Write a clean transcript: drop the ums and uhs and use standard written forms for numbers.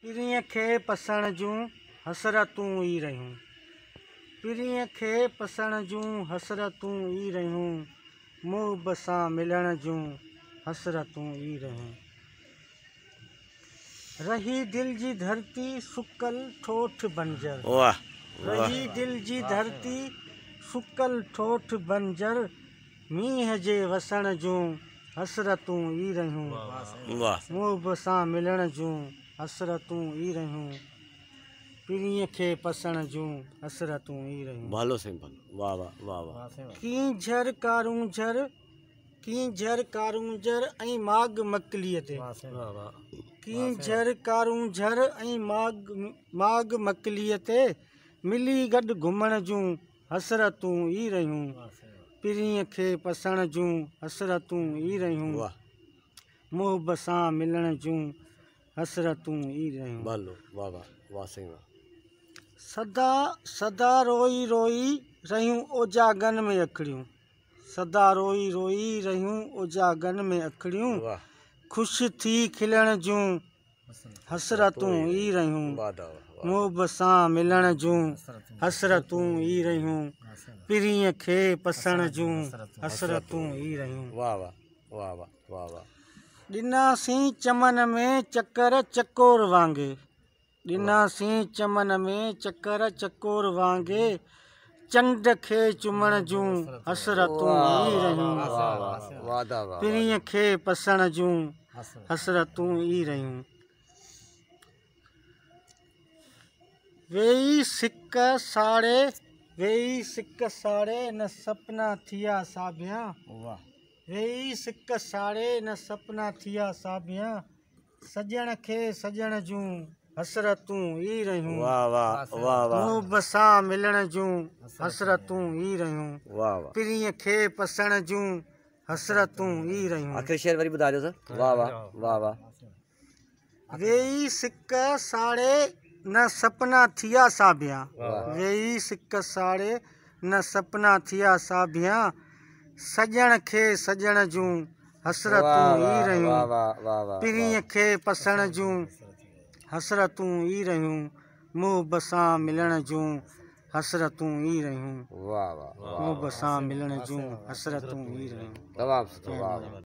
پرينءَ کي پسڻ جون حسرتون ئي رهيون. پرينءَ کي پسڻ جون حسرتون ئي رهيون. محب سان ملڻ جون حسرتون ئي رهيون. رهي دل جي ڌرتي سڪل ٺوٺ بنجر. واهه رهي دل جي ڌرتي سڪل ٺوٺ بنجر. مينهن جي وسڻ جون حسرتون ئي رهيون. واهه محب سان ملڻ جون حسرتون ئي رهيون. پرينءَ کي پسڻ جون حسرتون ئي رهيون. ڀلو سائين ڀلو، واهه واهه واهه واهه. ڪينجهر ڪارونجهر، ڪينجهر ڪارونجهر ۽ ماڳ مڪليءَ تي. ڪينجهر ڪارونجهر ۽ ماڳ مڪليءَ تي ملي گڏ گهمڻ جون حسرتون ئي رهيون. پرينءَ کي پسڻ جون حسرتون ئي رهيون. واهه محب سان ملڻ جون حسرتون ئي رهيون. ڀلو، واهه واهه واهه سائين واهه. سدا سدا روئي روئي رهيون اوجاڳن ۾ اکڙيون. سدا روئي روئي رهيون اوجاڳن ۾ اکڙيون. واهه خوش ٿي کلڻ جون حسرتون ئي رهيون. واهه واهه. محب سان ملڻ جون حسرتون ئي رهيون. پرينءَ کي پسڻ جون حسرتون ئي رهيون. واهه واهه واهه واهه واهه واهه. ڏناسين چمن ۾ چڪر چڪور وانگي. ڏناسين چمن ۾ چڪر چڪور وانگي. چنڊ کي چمڻ جون حسرتون ئي رهيون. واهه واهه واهه واهه. پرينءَ کي پسڻ جون حسرتون ئي رهيون. ويئي سڪ ساڙي، ويئي سڪ ساڙي نه سپنا ٿيا ساڀيان. واهه ويئي سڪ ساڙي نه سپنا ٿيا ساڀيان. سڄڻ کي سڄڻ جون حسرتون ئي رهيون. واهه واهه واهه واهه محب سان ملڻ جون حسرتون ئي رهيون. واهه واهه. پرينءَ کي پسڻ جون حسرتون ئي رهيون. آخري شعر وري ٻڌايو سر. واهه واهه واهه واهه. ويئي سڪ ساڙي نه سپنا ٿيا ساڀيان. ويئي سڪ ساڙي نه سپنا ٿيا ساڀيان. سڄڻ کي سڄڻ جون حسرتون ئي رهيون. واهه واهه واهه واهه. پرينءَ کي پسڻ جون حسرتون ئي رهيون. محب سان ملڻ جون حسرتون ئي رهيون. واهه واهه. محب سان ملڻ جون حسرتون ئي رهيون. تمام سٺو، واهه واهه.